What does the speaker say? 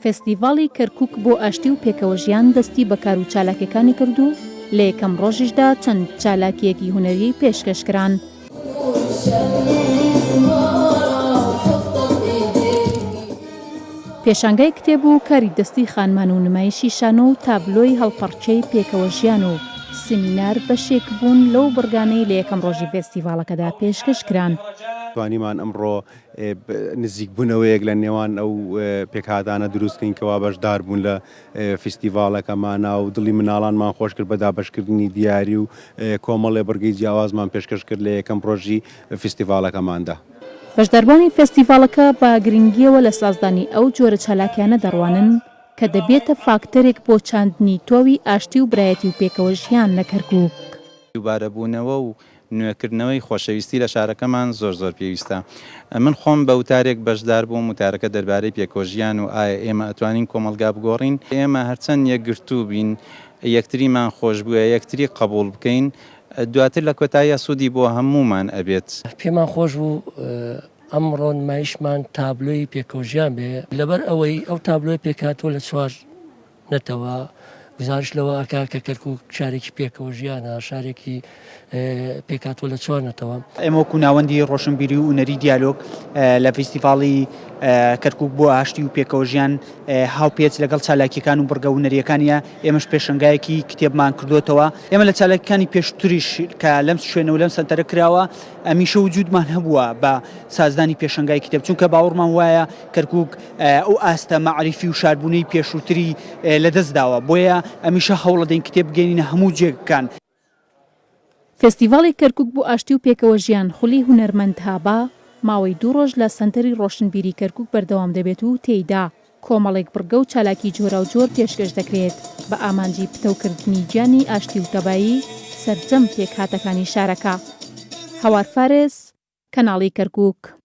فێستیڤاڵی کەرکوک بۆ ئاشتی و پێکەوەژیان دەستی بە کار و چالاکیەکانی کرد و لە یەکەم ڕۆژیشدا چەند چالاکیەکی هونەری پێشکەش کران. پێشانگای کتێب و کاری دەستی خانمان و نمایشی شانۆ و تابلۆی هەڵپەڕکێی پێکەوەژیان و سیمینار بەشێک بوون لەو بڕگانەی لە یەکەم ڕۆژی فێستیڤاڵەکەدا پێشکەش کران. توانیمان ئەمڕۆ نزیکبوونەوەیەک لە نێوان ئەو پێکهاتانە دروست کەین کەوا بەشدار بوون لە فیستیڤاڵەکەمانا و دڵی مناڵانمان خۆش کرد بە دابەشکردنی دیاری و کۆمەڵێ بڕگەی جیاوازمان پێشکەش کرد لە یەکەم ڕۆژی فیستیڤاڵەکەماندا. بەشداربووانی فێستیڤاڵەکە بە گرنگییەوە لە سازدانی ئەو جۆرە چالاکیانە دەڕوانن کە دەبێتە فاکتەرێک بۆ چاندنی تۆوی ئاشتی و برایەتی و پێکەوەژیان لە کەرکووک. دووبارەبوونەوە و نوێکردنەوەی خۆشەویستی لە شارەکەمان زۆر زۆر پێویستە. من خۆم بە وتارێک بەشدار بووم، وتارەکە دەربارەی پێکەوەژیان و ئایا ئێمە ئەتوانین کۆمەڵگا بگۆڕین؟ ئێمە هەرچەند یەکگرتوو بین، یەکتریمان خۆشبوێ، یەکتری قەبووڵ بکەین، دواتر لە کۆتاییا سوودی بۆ هەموومان ئەبێت. پێمان خۆش بوو ئەمڕۆ نمایشمان تابلۆی پێکەوەژیان بێ، لەبەر ئەوەی ئەو تابلۆیە پێکهاتووە لە چوار نەتەوە، گوزارشت لەوە ئەکا کە کەرکوک شارێکی پێکەوە ژیانە، شارێکی پێکهاتووە لە چوار نەتەوە. ئێمە وەکو ناوەندی ڕۆشنبیری و هونەری دیالۆگ لە فیستیڤاڵی کەرکوک بۆ ئاشتی و پێکەوە ژیان هاوپێچ لەگەڵ چالاکیەکان و بڕگە هونەریەکانیە ئێمەش پێشەنگایەکی کتێبمان کردۆتەوە. ئێمە لە چالاکیەکانی پێشتریش کە لەم شوێنە و لەم سەنتەرە کراوە هەمیشە وجودمان هەبووە بە سازدانی پێشەنگای کتێب چونکە باوەڕمان وایە کەرکوک ئەو ئاستە مەعریفی و شاربوونەی پێشووتری لەدەستداوە، بۆیە هەمیشە هەوڵەدەین کتێب بگەینینە هەموو جێگەکان. فێستیڤاڵی کەرکوک بۆ ئاشتی و پێکەوەژیان خولی هونەرمەند هابا ماوەی دوو ڕۆژ لە سەنتەری ڕۆشنبیری کەرکوک بەردەوام دەبێت و تێیدا کۆمەڵێک بڕگە و چالاکی جۆراوجۆر پێشکەش دەکرێت بە ئامانجی پتەوکردنی گیانی ئاشتی و تەبایی سەرجەم پێکهاتەکانی شارەکە. هەوار فارس، کەناڵی کەرکوک.